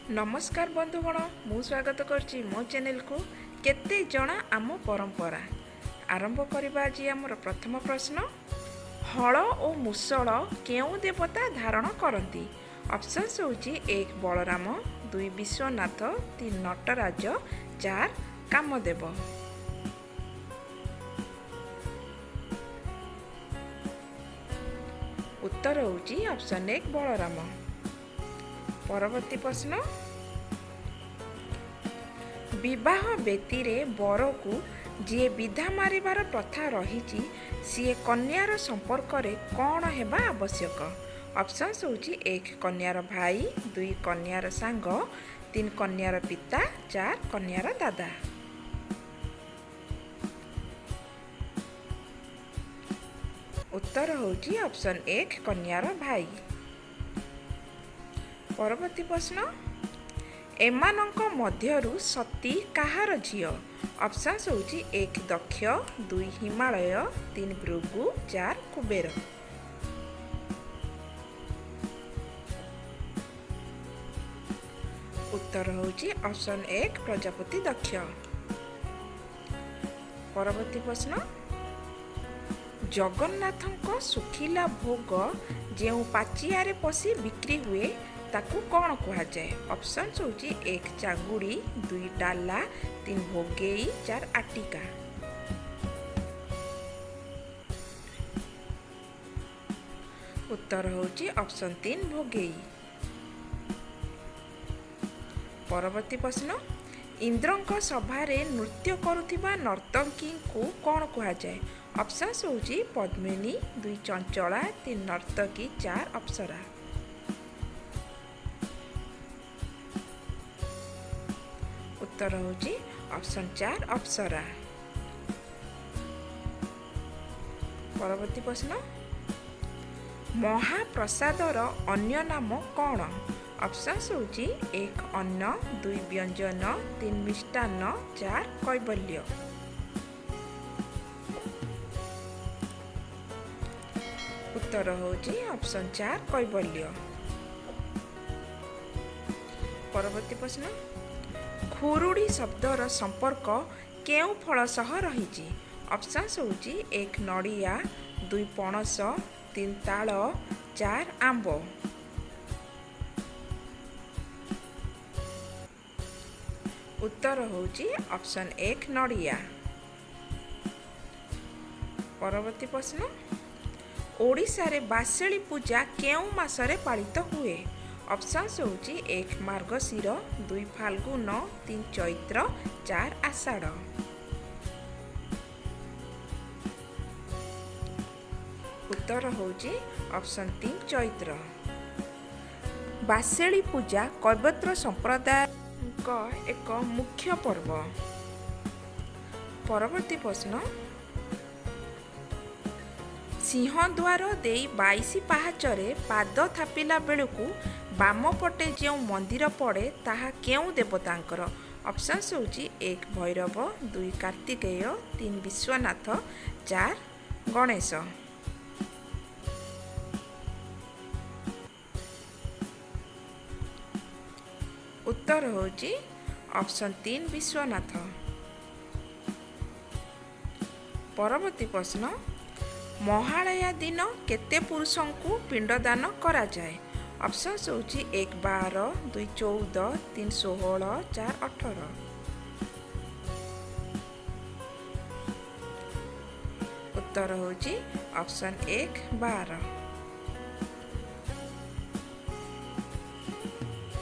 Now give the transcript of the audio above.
ନମସ୍କାର ବନ୍ଧୁଗଣ, ମୁଁ ସ୍ୱାଗତ କରୁଛି ମୋ ଚ୍ୟାନେଲକୁ କେତେ ଜଣା ଆମ ପରମ୍ପରା। ଆରମ୍ଭ କରିବା ଆଜି ଆମର ପ୍ରଥମ ପ୍ରଶ୍ନ। ହଳ ଓ ମୁସଳ କେଉଁ ଦେବତା ଧାରଣ କରନ୍ତି? ଅପସନ୍ସ ହେଉଛି 1 ବଳରାମ, 2 ବିଶ୍ୱନାଥ, 3 ନଟରାଜ, 4 କାମଦେବ। ଉତ୍ତର ହେଉଛି ଅପସନ୍ 1 ବଳରାମ। ପରବର୍ତ୍ତୀ ପ୍ରଶ୍ନ, ବିବାହ ବେଦୀରେ ବରକୁ ଯିଏ ବିଧା ମାରିବାର ପ୍ରଥା ରହିଛି, ସିଏ କନ୍ୟାର ସମ୍ପର୍କରେ କ'ଣ ହେବା ଆବଶ୍ୟକ? ଅପସନ୍ସ ହେଉଛି 1 କନ୍ୟାର ଭାଇ, 2 କନ୍ୟାର ସାଙ୍ଗ, 3 କନ୍ୟାର ପିତା, 4 କନ୍ୟାର ଦାଦା। ଉତ୍ତର ହେଉଛି ଅପସନ୍ 1 କନ୍ୟାର ଭାଇ। ପରବର୍ତ୍ତୀ ପ୍ରଶ୍ନ, ଏମାନଙ୍କ ମଧ୍ୟରୁ ସତୀ କାହାର ଝିଅ? ଅପସନ୍ସ ହେଉଛି 1 ଦକ୍ଷ, 2 ହିମାଳୟ, 3 ଭୃଗୁ, 4 କୁବେର। ଉତ୍ତର ହେଉଛି ଅପସନ୍ 1 ପ୍ରଜାପତି ଦକ୍ଷ। ପରବର୍ତ୍ତୀ ପ୍ରଶ୍ନ, ଜଗନ୍ନାଥଙ୍କ ଶୁଖିଲା ଭୋଗ ଯେଉଁ ପାଚିଆରେ ପଶି ବିକ୍ରି ହୁଏ, ତାକୁ କ'ଣ କୁହାଯାଏ? ଅପସନ୍ସ ହେଉଛି 1 ଚାଙ୍ଗୁଡ଼ି, 2 ଡାଲା, 3 ଭୋଗେଇ, 4 ଆଟିକା। ଉତ୍ତର ହେଉଛି ଅପସନ୍ 3 ଭୋଗେଇ। ପରବର୍ତ୍ତୀ ପ୍ରଶ୍ନ, ଇନ୍ଦ୍ରଙ୍କ ସଭାରେ ନୃତ୍ୟ କରୁଥିବା ନର୍ତ୍ତକୀଙ୍କୁ କ'ଣ କୁହାଯାଏ? ଅପସନ୍ସ ହେଉଛି ପଦ୍ମିନୀ, 2 ଚଞ୍ଚଳା, 3 ନର୍ତ୍ତକୀ, 4 ଅପ୍ସରା। ଉତ୍ତର ହେଉଛି ଅପସନ୍ 4 ଅପ୍ସରା। ପରବର୍ତ୍ତୀ ପ୍ରଶ୍ନ, ମହାପ୍ରସାଦର ଅନ୍ୟ ନାମ କ'ଣ? ଅପସନ୍ସ ହେଉଛି 1 ଅନ୍ନ, 2 ବ୍ୟଞ୍ଜନ, 3 ମିଷ୍ଟାନ୍ନ, 4 କୈବଲ୍ୟ। ଉତ୍ତର ହେଉଛି ଅପସନ୍ 4 କୈବଲ୍ୟ। ପରବର୍ତ୍ତୀ ପ୍ରଶ୍ନ, ଖୁରୁଡ଼ି ଶବ୍ଦର ସମ୍ପର୍କ କେଉଁ ଫଳ ସହ ରହିଛି? ଅପସନ୍ସ ହେଉଛି 1 ନଡ଼ିଆ, 2 ପଣସ, 3 ତାଳ, 4 ଆମ୍ବ। ଉତ୍ତର ହେଉଛି ଅପସନ୍ 1 ନଡ଼ିଆ। ପରବର୍ତ୍ତୀ ପ୍ରଶ୍ନ, ଓଡ଼ିଶାରେ ବାସେଳି ପୂଜା କେଉଁ ମାସରେ ପାଳିତ ହୁଏ? ଅପସନ୍ସ ହେଉଛି 1 ମାର୍ଗଶିର, 2 ଫାଲ୍ଗୁନ, 3 ଚୈତ୍ର, 4 ଆଷାଢ଼। ଉତ୍ତର ହେଉଛି ଅପସନ୍ 3 ଚୈତ୍ର। ବାସେଳି ପୂଜା କୈବର୍ତ୍ତ ସମ୍ପ୍ରଦାୟଙ୍କ ଏକ ମୁଖ୍ୟ ପର୍ବ। ପରବର୍ତ୍ତୀ ପ୍ରଶ୍ନ, ସିଂହଦ୍ୱାର ଦେଇ 22 ପାହାଚରେ ପାଦ ଥାପିଲା ବେଳକୁ ବାମ ପଟେ ଯେଉଁ ମନ୍ଦିର ପଡ଼େ, ତାହା କେଉଁ ଦେବତାଙ୍କର? ଅପସନ୍ସ ହେଉଛି 1 ଭୈରବ, 2 କାର୍ତ୍ତିକେୟ, 3 ବିଶ୍ୱନାଥ, 4 ଗଣେଶ। ଉତ୍ତର ହେଉଛି ଅପସନ୍ 3 ବିଶ୍ୱନାଥ। ପରବର୍ତ୍ତୀ ପ୍ରଶ୍ନ, ମହାଳୟା ଦିନ କେତେ ପୁରୁଷଙ୍କୁ ପିଣ୍ଡଦାନ କରାଯାଏ? ଅପସନ୍ସ ହେଉଛି 1 12, 2 14, 3 16, 4 18। ଉତ୍ତର ହେଉଛି ଅପସନ୍ 1 12।